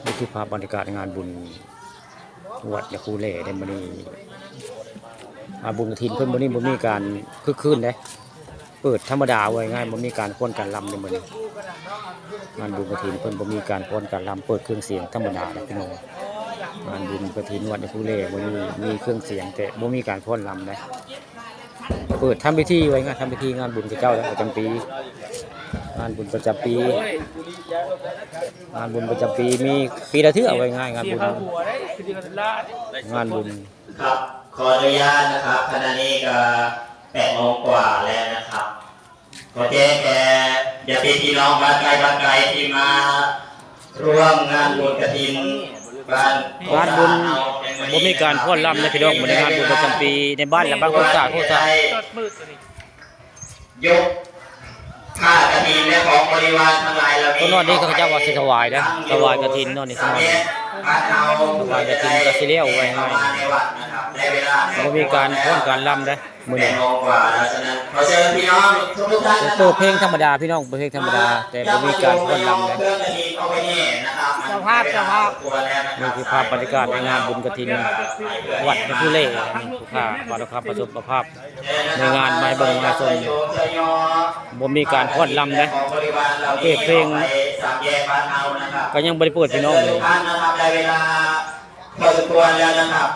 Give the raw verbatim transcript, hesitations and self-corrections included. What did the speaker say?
นี่คือภาพบรรยากาศงานบุญวัดยาคูแลเด้อมื้อนี้ งานบุญกฐินเพิ่นมื้อนี้บ่มีการคึกคืนเด้ เปิดธรรมดา ว่าง่ายๆ บ่มีการฟ้อนการรำเด้อมื้อนี้ งานบุญกฐินเพิ่นบ่มีการฟ้อนการรำ เปิดเครื่องเสียงธรรมดานะพี่น้อง งานบุญกฐินวัดยาคูแลมื้อนี้มีเครื่องเสียง แต่บ่มีการฟ้อนรำนะ เปิดทำพิธี ว่าง่ายๆ ทำพิธีงานบุญเขาเจ้าแล้วประจำปี งานบุญประจำปี งานบุญประจำปีมีปีละเทื่อ ว่าง่ายๆ งานบุญ งานบุญ ครับ ขออนุญาตนะครับ ขณะนี้ก็แปดโมงกว่าแล้วนะครับ ขอแจ้งแก่ญาติพี่น้องบ้านใกล้บ้านไกลที่มาร่วมงานบุญกฐินบ้าน งานบุญบ่มีการฟ้อนรำนะพี่น้อง มื้อนี้งานบุญประจำปีในบ้านและบ้านโคกสาโคกสา ยกผ้ากฐินและของบริวารทั้งหลายเหล่านี้ ต้นนอนนี้เขาเจ้าว่าสิถวายนะ ถวายกฐินนอนนี่ สามแยกบ้านเฮา ถวายกฐินก็สิเลี้ยวไว้ให้ มาในวัดนะครับ ได้เวลา บ่มีการฟ้อนการรำเด้อมื้อ แป นี้ ดโมงกว่าแล้ว ฉะนั้นขอเชิญพี่น้องทุกๆท่านนะครับ เปิดเพลงธรรมดาพี่น้อง เปิดเพลงธรรมดา แต่บ่มีการฟ้อนรำเด้อ เครื่องกฐินเอาไปแห่นะครับ เจ้าภาพเจ้าภาพ นี่คือภาพบรรยากาศในงานบุญกฐินวัดยาคูแล นี่ผู้ข้าปาลกรรมประสบประภาพในงานมาให้เบิ่งมาชม บ่มีการฟ้อนรำเด้อ เปิดเพลง ก็ยังบ่ได้เปิดพี่น้องเลย ได้เวลาพอสมควรแล้วนะครับ